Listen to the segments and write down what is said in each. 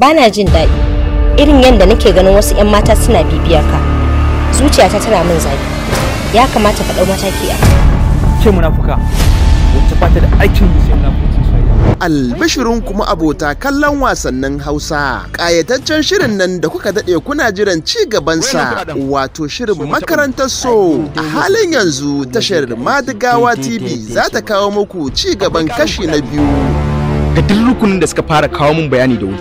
Bana jin daɗi irin yadda nake ganin wasu 'yan mata suna bibiyar ka. Zuciyata tana min zafi. Ya kamata ka ɗau mataki a ke munafuka wacce ba ta da aikin yi sai munafucin soyayya. Albishirin kuma abota kallon wasannin Hausa, ƙayataccen shirin nan da kuka daɗe kuna jiran ci gabansa, wato shirin Makarantar So, a halin yanzu tashar Madigawa TV za ta kawo muku ci gaban kashi na biyu. Ga duk rukunin da suka fara kawo mun bayani da wuri.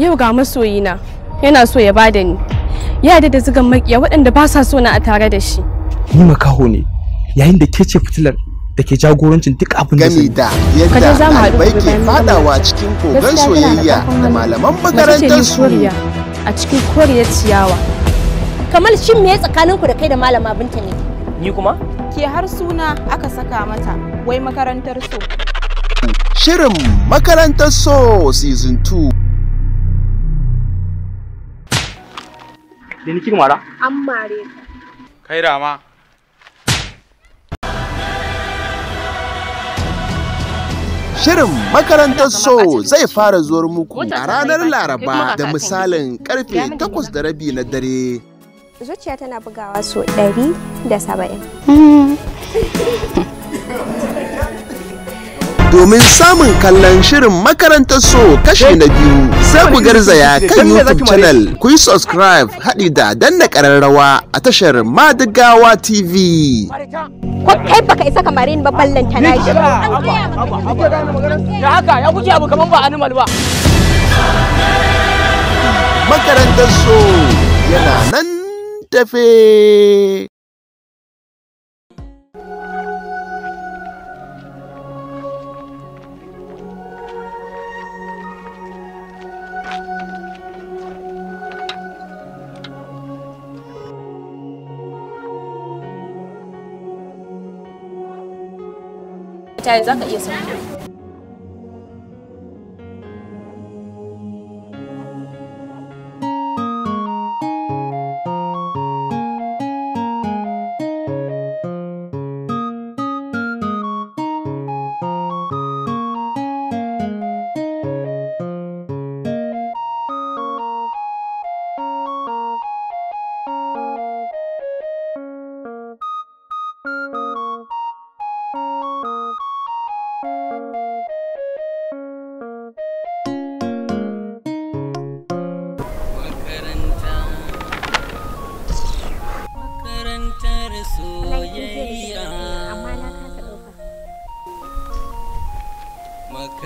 Yau ga masoyina yana so ya bada ni. Ya da zugan makiya waɗanda ba sa so na a tare da shi. Ni makaho ne yayin da ke ce fitilar da ke jagorancin duk abin da Gami da yadda ɗalibai ke fadawa cikin kogon soyayya da malaman makarantar su. A cikin koriyar ciyawa. Kamal, shin me tsakaninku da kai da malama Binta ne? Ni kuma? Ke har suna aka saka mata wai Makarantar So. Shirin Makarantar So Season 2. Da ni kika mara? An mare ka. Kai rama. Shirin Makarantar So zai fara zuwar muku a ranar Laraba da misalin karfe 8:30 na dare. Zuciya tana bugawa so 170. Domin samun kallon shirin Makarantar So kashi na biyu, sai ku garzaya kan YouTube channel ku yi subscribe haɗi da danna ƙararrawa a tashar Madigawa TV. Ko kai baka isa kamar ni ba, ballanta na shi. Ya haka ya kuke abu kaman ba animal ba. Makarantar So yana nan tafe. Ta za ka iya sauke.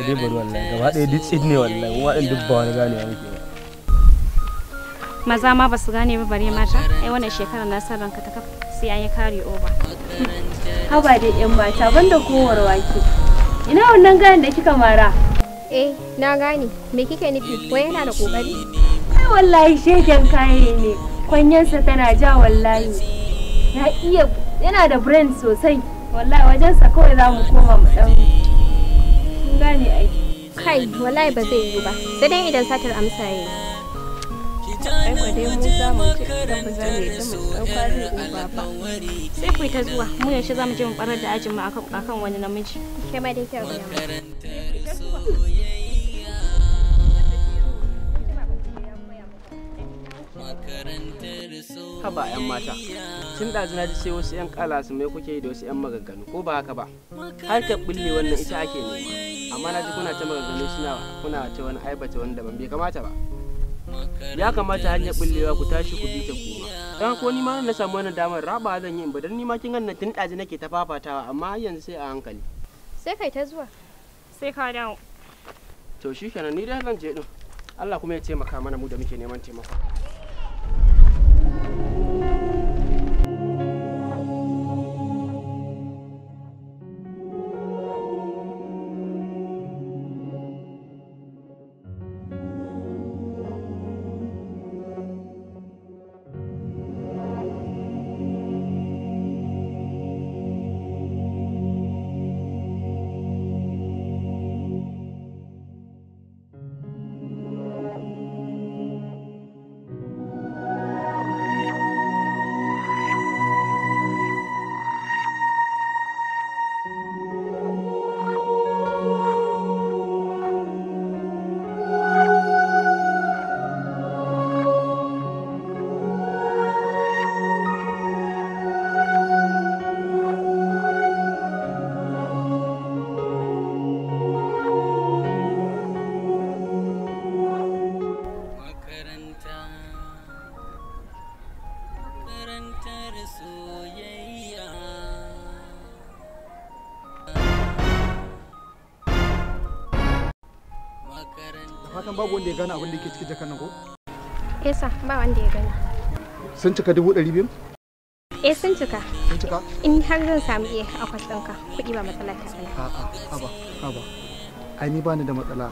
Dai bari wallahi gaba ɗaya duk tsid ne wallahi, kuma ɗin duk ba wani ganewa muke ba. Maza ma ba su gane ba bare mata. Ai wannan shekarar na san ranka ta kaf sai an yi carry over. Haba dai yan mata, banda kowar wake. Ina wannan gayan da kika mara? Eh, na gane. Me kike nufi? Wai yana da kokari? Ai wallahi shegen kaye ne. Kwanyansa tana ja wallahi. Ya iya, yana da brain sosai. Wallahi wajensa kawai za mu koma mu dan gane ai. Kai, wallahi ba zai yiwu ba. Sai dai idan satar amsa yayi. Ai ko dai mu za mu ce idan ba za mu yi mu dauka zai uba ba. Sai ku ta zuwa, mu yaushe za mu je mu barar da ajin mu akan wani namiji. Ke ma dai kyau. Haba 'yan mata, tun ɗazu na ji sai wasu 'yan ƙala su mai kuke yi da wasu 'yan maganganu, ko ba haka ba? Har ka bulle wannan ita ake nema, amma na ji kuna ta maganganu suna kuna ta wani aibata wani daban, bai kamata ba. Ya kamata hanyar bullewa ku tashi ku bi ta kuma. Don ko ni ma na samu wannan damar raba zan yi in ba, don ni ma kin ganin tun ɗazu nake ta fafatawa, amma har yanzu sai a hankali. Sai kai ta zuwa. Sai ka dawo. To shikenan, ni dai zan je din. Allah kuma ya taimaka mana mu da muke neman taimako. fatan babu wanda ya gane abin da yake cikin jakar nan ko? Eh sa, ba wanda ya gani. Sun cika 200,000? Eh sun cika. Sun cika? In har zan samu iya akwas ɗinka, kuɗi ba matsala ta bane. A'a, haba, haba. Ai ni bani da matsala.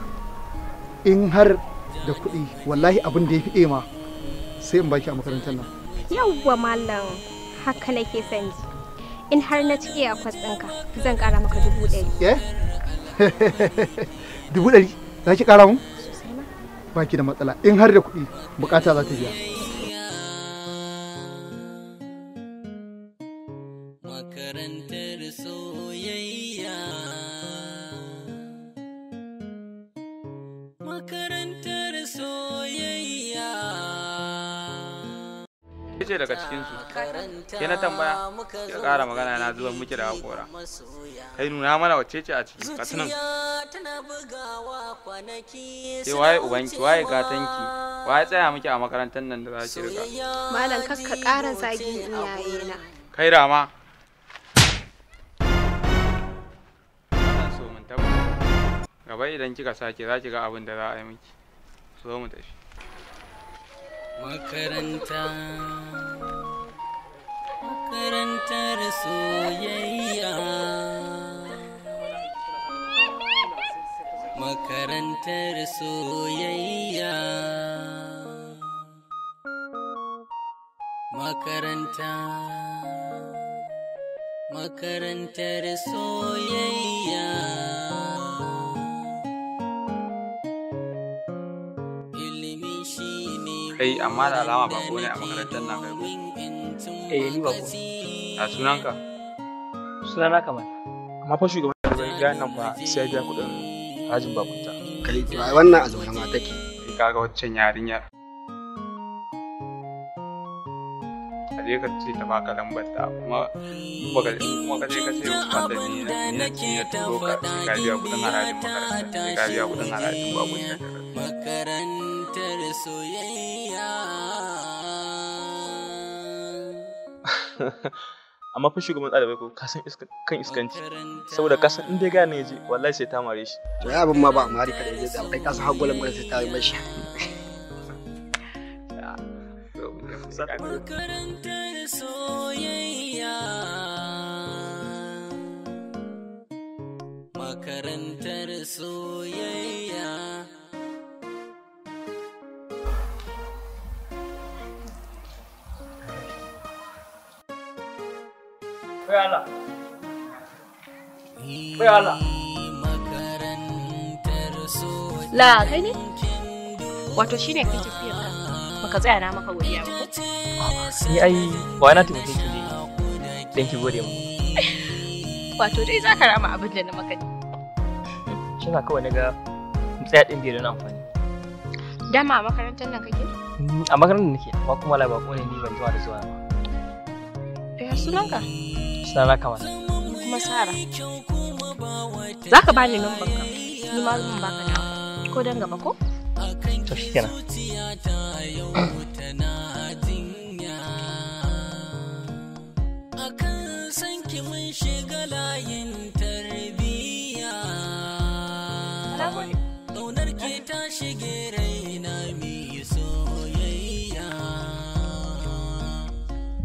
In har da kuɗi, wallahi abin da ya fi ma sai in baki a makarantar nan. Yawwa malam, haka nake son ji. In har na ci iya akwas ɗinka, zan ƙara maka 100,000. Eh? 100,000? Za ki ƙara mun? Sosai ma. Baki da matsala. In har da kuɗi, bukata za ta biya. Makarantar soyayya, makarantar soyayya. Ce daga cikinsu ke na tambaya ya ƙara magana na zuwan miki da hakora. Kai nuna mana wacce ce a ciki, ka tunan. Ke waye ubanki, waye gatanki, waye tsaya miki a makarantar nan da za ki riga? Malam kar ka ƙara zagin iyayena. Kai rama. Wannan so mun tabbata. Gaba idan kika sake za ki ga abin da za a yi miki. So mu tafi. Makaranta, makarantar soyayya, makarantar soyayya, makaranta, makarantar soyayya. Ilimi shine Kai amma da alama bako ne a makarantar nan kai ko? Eh ni bako. A sunanka? Sunana Kamal. Amma fa shugaban ɗalibai nan fa sai ya biya kuɗin harajin bakunta. Kai to ai wannan a zaune ma take. Kai kaga waccan yarinyar. A je ka ce ta baka lambar ta kuma in baka in kuma ka je ka ce mata ni na ni na turo ka sai ka biya kuɗin harajin makaranta, sai ka biya kuɗin harajin bakunta. Makarantar soyayya. Amma fa shugaban ɗalibai ko ka san kan iskanci, saboda ka san in dai gane je wallahi sai ta mare shi. To ai abin ma ba a mari kaɗai zai tsaya, kai ka san har gwalan gwada sai ta yi mashi. Makarantar soyayya, makarantar soyayya. Bai Allah. Bai Allah. La kai ne? Wato shine kai tafiyar ka. Baka tsaya na maka godiya ba ko? Ni ai ba na taimake ki ne dan ki gode mu. Wato dai zaka rama abin da na maka ne. Kina kawai naga mu tsaya din bai da wani amfani. Dama a makarantar nan kake? A makarantar nake, amma kuma la bako ne ni ban jima da zuwa ba. Ya sunanka? Sunana Kamal. Ni kuma Sara. Zaka bani numban ka. Ni ma zan baka nawa. Ko dan gaba ko? To shikenan. Akan san ki mun shiga layin tarbiyya, ƙaunar ki ta shige raina mi soyayya.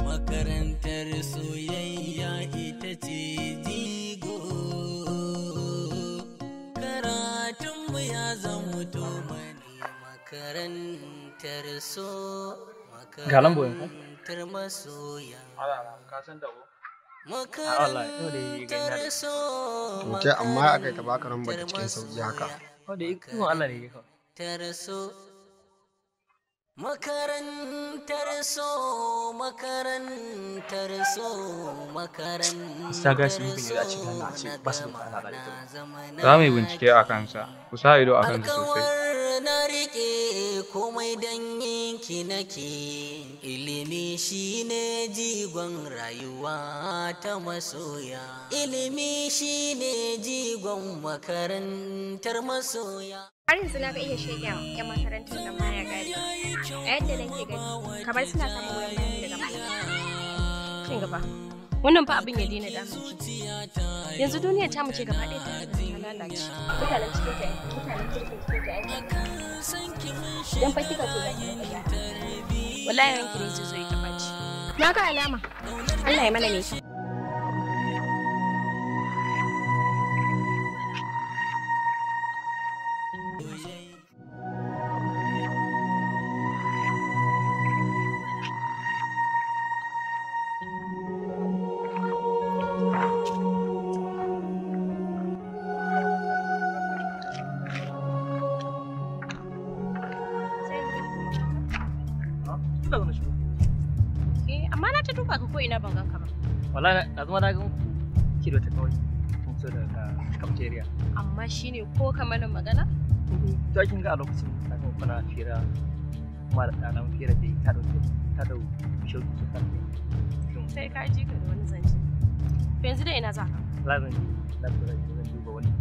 Makarantar soyayya ita ce jigo, karatunmu ya zama mani makarantar so, Ga lamboyin ko? makarantar masoya. Ka san da ko? A wallahi yau dai ga ina da. To kai amma aka yi ta baka lambar da cikin sauki haka. Oh da ikon Allah ne kawai. Makarantar so, makarantar so, makarantar so, Gaskiya guys mun bin yadda a ce gane a ce ba su da alaƙa da ita. Za mu yi bincike a kansa, ku sa ido a kansa sosai. Na riƙe komai don yinki nake, ilimi shine jigon rayuwa ta masoya, ilimi shine jigon makarantar masoya. Har yanzu na ga iya shegen 'yan makarantar nan ma ya gari. A yadda nake gani, kamar suna samun goyon bayan daga malamai. Cin gaba. Wannan fa abin ya daina damun ki. Yanzu duniyar ta mu ce gaba ɗaya ta riga ta lalace. Mutanen cikin ta, mutanen kirkin cikin ta. Idan fa kika ce za ki dinga gyara. Wallahi ranki ne zai zo ya taɓa ci. Na ga alama. Allah ya mana mai kyau. Ina zaune shigo. Eh, amma na ta duba ka ko ina ban ganka ba. Wallahi na zama na gan ku ki da wata kawai kun so daga cafeteria. Amma shine ko ka mana magana? To kin ga a lokacin na kan kuna fira kuma da ɗanan fira da ta dauke ta dau shauki ta kan. Sai ka ji ka da wani zance. To yanzu dai ina za ka? Wallahi zan je na fira zan duba wani